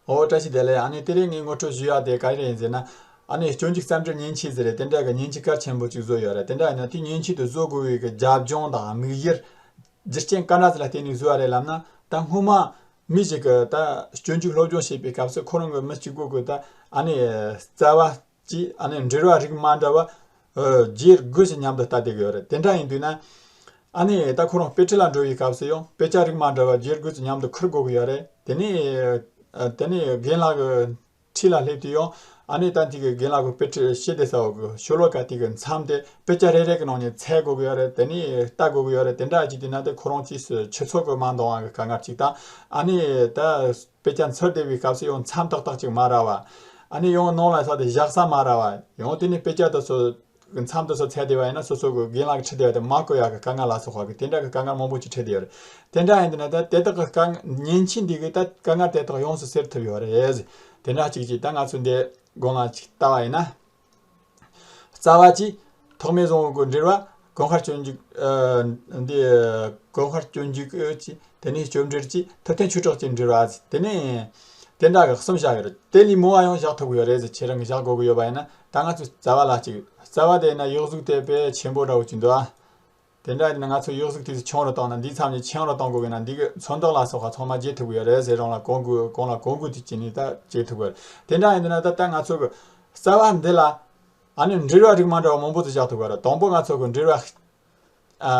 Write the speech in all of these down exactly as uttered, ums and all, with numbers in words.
ཨོ་བཀྲ་ཤིས་བདེ་ལེགས། ཨ་ནི་དེ་རིང་ངས་ངོ་སྤྲོད་ཞུ་ཡ་དེ་ག་རེ་ཡིན་ཟེར་ན། ཨ་ནི་སྤྱོད་འཇུག་རྩོམ་སྒྲིག་མཉེན་ཆས་ཟེར་རེད། དེ་འདྲ་གི་མཉེན་ཆས་གལ་ཆེན་པོ་ཅིག་བཟོས་ཡོད་རེད། དེ་འདྲ་ཡིན་ན་དེ་མཉེན་ཆས་དེ་བཟོ་དགོས་པའི་གི་རྒྱབ་ལྗོངས་དང་དམིགས་ཡུལ། རྒྱུ་རྐྱེན་ག་འདྲ་ཟིག་ལ་བརྟེན་ནས་བཟོས་པ་རེད་ལབ་ན། ད་སྔོན་མ་མི་ཞིག་གིས་ད་སྤྱོད་འཇུག་སློབ་སྦྱོང་བྱེད་པའི་སྐབས་སུ་ཁོ་རང་གི་མི་གཅིག་པོ་གིས་ད་ཨ་ནི་རྩ་བ་གཅིག་ཨ་ནི་འབྲེལ་བ་རིགས་མ་འདྲ་བ་ཨ་བརྒྱད་དགུ་ཞིག་མཉམ་དུ་བལྟས་བསྡད་ཀྱི་ཡོད་རེད། དེ་འདྲ་ཡིན་དུས་ན་ཨ་ནི་ད་ཁོ་རང་དཔེ་ཁྲིད་ལ་འགྲོ་བའི་སྐབས་སུ་ཡང་དཔེ་ཆ་རིགས་མ་འདྲ་བ་བརྒྱད་དགུ་ཞིག་མཉམ་དུ་ཁུར་དགོས་ཀྱི་ཡོད་རེད། དེ་ནས་ཨ་དེ་ནས་རྒན་ལགས་ཀྱི་འཁྲིས་ལ་སླེབས་དུས་ཡང་ཨ་ནི་ད་དེ་གི་རྒན་ལགས་ཀྱི་དཔེ་ཁྲིད་ཞུ་བསྡད་ས་འོག་གི་ཤོ་ལོ་ཀ་དེ་གི་མཚམས་དེ་དཔེ་ཆ་རེ་རེ་གི་ནང་ནས་འཚོལ་དགོས་ཀྱི་ཡོད་རེད། དེ་ནས་ལྟ་དགོས་ཀྱི་ཡོད་རེད། དེ་འདྲ་བྱས་དུས་ན་དེ་ཁོ་རང་ཅིག་སུ་ཆུ་ཚོད་ཀྱི་མ་འདང་བ་གི་དཀའ་ངལ་ཅིག་དང་། ཨ་ནི་ད་དཔེ་ཆ་འཚོལ་བསྡད་པའི་སྐབས་སུ་ཡང་མཚམས་ཏག་ཏག་ཅིག་མ་རག་པ། ཨ་ནི་ཡང་ནང་ལ་ས་དེ་བཞག་ས་མ་རག་པ། ཡང་དེ་ནས་དཔེ་ཆ་དེ་ཚོ་མཚམས་དེ་ཚོ་འཚོལ་བསྡད་པ་ཡིན་ན་སོ་སོ་གི་རྒན་ལགས་ཀྱིས་ཁྲིད་བསྡད་པ་དེ་མ་གོ་ཡག་གི་དཀའ་ངལ་ལ་སོགས་པ་གི་དེ་འདྲ་གི་དཀའ་ངལ་མང་པོ་ཅིག་འཕྲད་བསྡད་ཡོད་རེད། དེ་འདྲ་ཡིན་དུས་ན་ད་དེ་དག་གི་དཀའ་ངལ་མཉེན་ཆས་འདི་གིས་ད་དཀའ་ངལ་དེ་དག་ཡོངས་སུ་སེལ་ཐུབ་ཡོད་རེད། དེ་འདྲ་གཅིག་གཅིག་ད་ང་ཚོ་འདི་སྒང་ལ་ཅིག་ལྟ་བ་ཡིན་ན། རྩ་བ་གཅིག་ཐོག་མའི་བཟང་པོ་གི་འབྲེལ་བ། གོང་འཕེལ་སྤྱོད་འཇུག་ཨ་འདི་གོང་འཕེལ་སྤྱོད་འཇུག་གི་དེ་ནས་སྤྱོད་འབྲེལ་གཅིག་ཐུབ་བསྟན་ཆོས་གྲགས་ཀྱི་འབྲེལ་བ། དེ་ནས་དེ་འདྲ་གི་གསུམ་བཞག་ཡོད་རེད། དེ་ལས་མང་བ་ཡང་བཞག་ཐུབ་ཀྱི་ཡོད་རེད་ཟེར། ཁྱེད་རང་གིས་བཞག་དགོས་ཀྱི་ཡོད་པ་ཡིན་ན། ད་ང་ཚོས་རྩ་བ་ལ་གཅིག་རྩ་བ་དེ་ཡིན་ན་ཡིག་གཟུགས་དེ་དཔེ་ཆེན་པོ་འདྲ་བོ་ཅིག་འདུག་ཨ། དེ་འདྲ་ཡིན་ན་ང་ཚོ་ཡིག་གཟུགས་དེ་ཚོ་ཆུང་རུ་བཏང་ན། འདིའི་མཚམས་ནས་ཆུང་རུ་གཏོང་དགོས་ཡིན་ན་འདི་གི་ཚོན་མདོག་ལ་སོགས་པ་ཚང་མ་བརྗེ་ཐུབ་ཀྱི་ཡོད་རེད་ཟེར། རང་ལ་གོང་གི་གོང་ལ་གོང་གི་དུས་ཀྱི་ནས་ད་བརྗེ་ཐུབ་ཀྱི་ཡོད་རེད། དེ་འདྲ་ཡིན་དུས་ན་ད་ལྟ་ང་ཚོ་གི་རྩ་བ་འདི་ལ་ཨ་ནི་འབྲེལ་བ་རིགས་མ་འདྲ་བ་མང་པོ་ཅིག་བཞག་ཐུབ་ཀྱི་ཡོད་རེད། དང་པོ་ང་ཚོ་གི་འབྲེལ་བ་ཨ་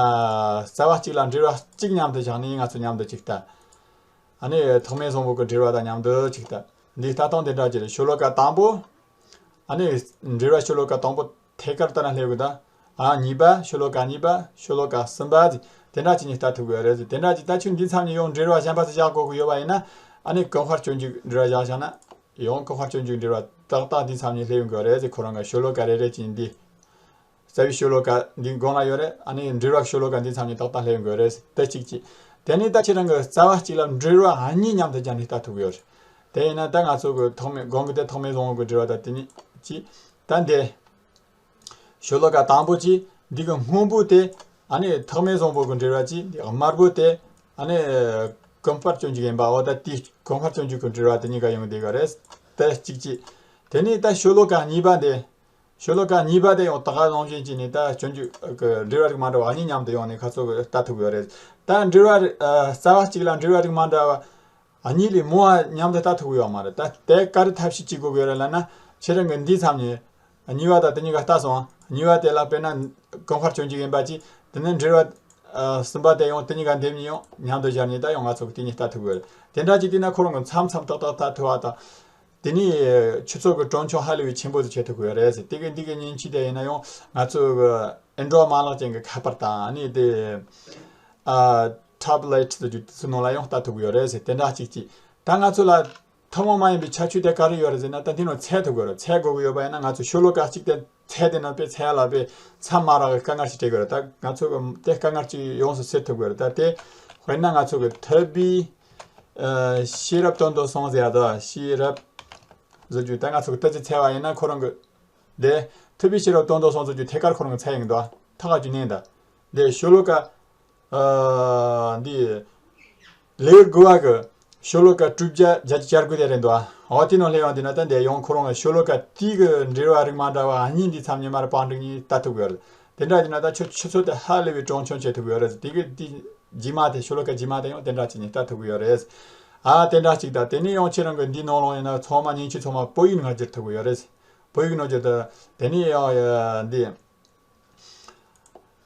རྩ་བ་གཅིག་ལ་འབྲེལ་བ་གཅིག་མཉམ་དུ་བཞག་ནས་ང་ཚོ་མཉམ་དུ་ཅིག་ལྟ། ཨ་ནི་ཐོག་མའི་བཟང་པོ་གི་འབྲེལ་བ་དང་མཉམ་དུ་ཅིག་ལྟ། འདི་ལྟ་སྟངས་དེ་འདྲ་ཅིག་རེད། ཤོ་ལོ་ཀ་དང་པོ། ཨ་ནི་འབྲེལ་བ་ཤོ་ལོ་ཀ་དང་པོ་ཐད་ཀར་ལྟ་ན་སླེབས་གི་ད། ཨ་གཉིས་པ། ཤོ་ལོ་ཀ་གཉིས་པ། ཤོ་ལོ་ཀ་གསུམ་པ་ཟེར། དེ་འདྲ་ཅིག་ནས་ལྟ་ཐུབ་གི་ཡོད་རེད་ཟེར། དེ་འདྲ་ཅིག་ད་ཁྱོད་འདིའི་མཚམས་ནས་ཡང་འབྲེལ་བ་གཞན་པ་ཞིག་བཞག་དགོས་གི་ཡོད་པ་ཡིན་ན། ཨ་ནི་གོང་འཕེལ་སྤྱོད་འཇུག་འབྲེལ་བ་བཞག་བཞག་ན། ཡང་གོང་འཕེལ་སྤྱོད་འཇུག་འབྲེལ་བ་ཏག་ཏག་འདིའི་མཚམས་ནས་སླེབས་ཡོང་གི་ཡོད་རེད་ཟེར། ཁོ་རང་གི་ཤོ་ལོ་ཀ་རེ་རེ་ཅིག་འདི། རྩ་བའི་ཤོ་ལོ་ཀ་འདི་སྒང་ལ་ཡོད་རེད། ཨ་ནི་འབྲེལ་བ་ཤོ་ལོ་ཀ་འདིའི་མཚམས་ནས་ཏག་ཏག་སླེབས་ཡོང་གི་ཡོད་རེད་ཟེར། དེ་གཅིག་གཅིག་དེ་ནས་ད་ཁྱེད་རང་གི་རྩ་བ་གཅིག་ལ་འབྲེལ་བ་གཉིས་མཉམ་དུ་སྦྱར་ནས་ལྟ་ཐུབ་ཀྱི་ཡོད་རེད། དེ་ཡིན་ན་ད་ང་ཚོ་གི་ཐོག་མའི་སྒང་གི་དེ་ཐོག་མའི་བཟང་པོ་གི་འབྲེལ་བ་ད་དེ་གཉིས་གཅིག་ད་འདི། ཤོ་ལོ་ཀ་དང་པོ་གཅིག་འདི་གི་སྔོན་པོ་དེ། ཨ་ནི་ཐོག་མའི་བཟང་པོ་གི་འབྲེལ་བ་གཅིག་འདི་དམར་པོ་དེ། ཨ་ནི་གོང་འཕེལ་སྤྱོད་འཇུག་ཡིན་པ། འོ་ད་དེའི་གོང་འཕེལ་སྤྱོད་འཇུག་གི་འབྲེལ་བ་དེ་གཉིས་ཀ་ཡོང་བསྡད་ཀྱི་རེད། དེ་གཅིག་གཅིག་དེ་ནས་ད་ཤོ་ལོ་ཀ་གཉིས་པ་འདི། ཤོ་ལོ་ཀ་གཉིས་པ་དེ་ཡང་ད་ག་ནང་བཞིན་བྱས་ནས་ད་སྤྱོད་འཇུག་གི་འབྲེལ་བ་རིགས་མ་འདྲ་བ་གཉིས་མཉམ་དུ་ཡོང་ནས་ཁ་ཚོ་གི་ལྟ་ཐུབ་ཀྱི་ཡོད་རེད། ད་འབྲེལ་བ་རིགས་ཨ་རྩ་བ་གཅིག་ལ་འབྲེལ་བ་རིགས་མ་འདྲ་བ། གཉིས་ལས་མང་བ་མཉམ་དུ་ལྟ་ཐུབ་ཀྱི་ཡོད་མ་རེད། ད་དེ་ག་རེ་ཐབས་ཤེས་བྱེད་དགོས་ཀྱི་ཡོད་རེད་ལབ་ན། ཁྱེད་རང་གིས་འདིའི་མཚམས་ནས་གཉིས་པ་དང་དེ་གཉིས་ཀ་ལྟ་སོང་། གཉིས་པ་དེ་ལ་དཔེར་ན་གོང་འཕེལ་སྤྱོད་འཇུག་ཡིན་པ་ཅིག་དེ་ནས་འབྲེལ་བ་ཨ་གསུམ་པ་དེ་ཡང་དེ་གཉིས་ཀ་འདེམས་ནས་ཡང་མཉམ་དུ་སྦྱར་ནས་ད་ཡང་ང་ཚོ་གིས་དེ་གཉིས་ལྟ་ཐུབ་ཀྱི་ཡོད་རེད། དེ་འདྲ་ཅིག་བལྟས་ན་ཁོ་རང་གིས་མཚམས་མཚམས་ཏག་ཏག་ལྟ་ཐུབ་པ་དང་། དེ་ནས་ཆུ་ཚོད་ཀྱི་གྲོན་ཆུང་ཧ་ལས་པའི་ཆེན་པོ་དེ་བྱེད་ཐུབ་ཀྱི་ཡོད་རེད་ཟེར། དེ་གི་འདི་གི་མཉེན་ཆས་དེ་ཡིན་ན་ཡང་ང་ཚོ་གི་ཨེན་ཌོ་མ་ལག་ཅན་གྱི་ཁ་པར་དང་། ཨ་ནི་དེ་ཨ་ཊེབ་ལེཊ་ཟེར་རྒྱུ་དེ་ཚོ་ནང་ལ་ཡང་ལྟ་ཐུབ་ཀྱི་ཡོད་རེད་ཟེར། དེ་འདྲ་གཅིག་གཅིག་ད་ང་ཚོ་ལ་ཐུན་མོང་མ་ཡིན་པའི་ཁྱད་ཆོས་དེ་ག་རེ་ཡོད་རེད་ཟེར་ན། ད་འདི་ནང་འཚོལ་ཐུབ་ཀྱི་ཡོད་རེད། འཚོལ་དགོས་ཀྱི་ཡོད་པ་ཡིན་ན་ང་ཚོ་ཤོ་ལོ་ཀ་གཅིག་དེ་འཚོལ་བསྡད་ན་དཔེ་འཚོལ་ལ་དཔེ་མཚམས་མ་རག་གི་དཀའ་ངལ་ཞིག་འཕྲད་ཀྱི་ཡོད་རེད། ད་ང་ཚོ་གི་དེ་དཀའ་ངལ་ཅིག་ཡོངས་སུ་སེལ་ཐུབ་ཀྱི་ཡོད་རེད། ད་དེ་དཔེར་ན་ང་ཚོ་གི་ཐུབ་པའི་ཨ་ཤེས་རབ་དོན་དུ་གསུངས་ཟེར་ཡ་ད། ཤེས་རབ་ཟེར་རྒྱུ་ད་ང་ཚོ་གི་ཏི་ཙི་འཚོལ་བ་ཡིན་ན་ཁོ་རང་གི་དེ་ཐུབ་པའི་ཤེས་རབ་དོན་དུ་གསུངས་ཟེར་རྒྱུ་ཐད་ཀར་ཁོ་རང་གི་འཚོལ་ཡོང་གི་འདུག་ཐག་ག་ཅིག་མནན་ད། དེ་ཤོ་ལོ་ཀ་ཨ་འདི་ལེའུ་དགུ་བ་གི་ཤོ་ལོ་ཀ་དྲུག་བརྒྱ་བརྒྱད་ཅུ་གྱ་དགུ་དེ་རེད་འདུག་འོ་དེ་ནང་སླེབས་ཡོང་དུས་ན་ད་འདི་ཡང་ཁོ་རང་གི་ཤོ་ལོ་ཀ་དེའི་གི་འབྲེལ་བ་རིགས་མ་འདྲ་བ་གཉིས་འདི་མཚམས་ནས་མར་བང་སྒྲིག་ནས་ལྟ་ཐུབ་ཀྱི་ཡོད་རེད། དེ་འདྲ་ཡིན་ན་ད་ཆུ་ཆུ་ཚོད་དེ་ཧ་ལས་པའི་གྲོན་ཆུང་བྱེད་ཐུབ་ཀྱི་ཡོད་རེད། དེ་གི་དེ་རྗེས་མ་དེ་ཤོ་ལོ་ཀ་རྗེས་མ་དེ་ཡང་དེ་འདྲ་བྱས་ནས་ལྟ་ཐུབ་ཀྱི་ཡོད་རེད། ཨ་དེ་འདྲ་ཅིག་ད་དེ་ནས་ཡང་ཁྱེད་རང་གི་འདི་ནང་ལོགས་ཡིན་ན་ཚང་མ་མཉེན་ཆས་ཚང་མ་བོད་ཡིག་ནང་བསྒྱུར་ཐུབ་ཀྱི་ཡོད་རེད། བོད་ཡིག་ནང་བསྒྱུར་ད་དེ་ནས་ཡང་འདི།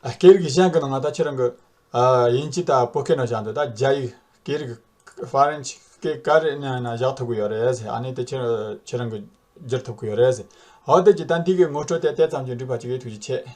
ཨ་སྐད་རིགས་གཞན་གྱི་ནང་ང་ད་ཁྱེད་རང་གི་ཨ་དབྱིན་ཇི་དང་བོད་སྐད་ནང་བཞག་འདུག་ད་རྒྱ་ཡིག་སྐད་རིགས་ཧྥ་རན་སི་སྐད་ག་རེ་ནང་ན་བཞག་ཐུབ་ཀྱི་ཡོད་རེད་ཟེར། ཨ་ནི་དེ་ཁྱེད་ཁྱེད་རང་གི་བསྒྱུར་ཐུབ་ཀྱི་ཡོད་རེད་ཟེར། འོ་དེ་ཅི་ད་འདི་གི་ངོ་སྤྲོད་དེ་དེ་ཙམ་གྱིས་འགྲིག་པ་ཅིག་ཡོད། ཐུགས་རྗེ་ཆེ།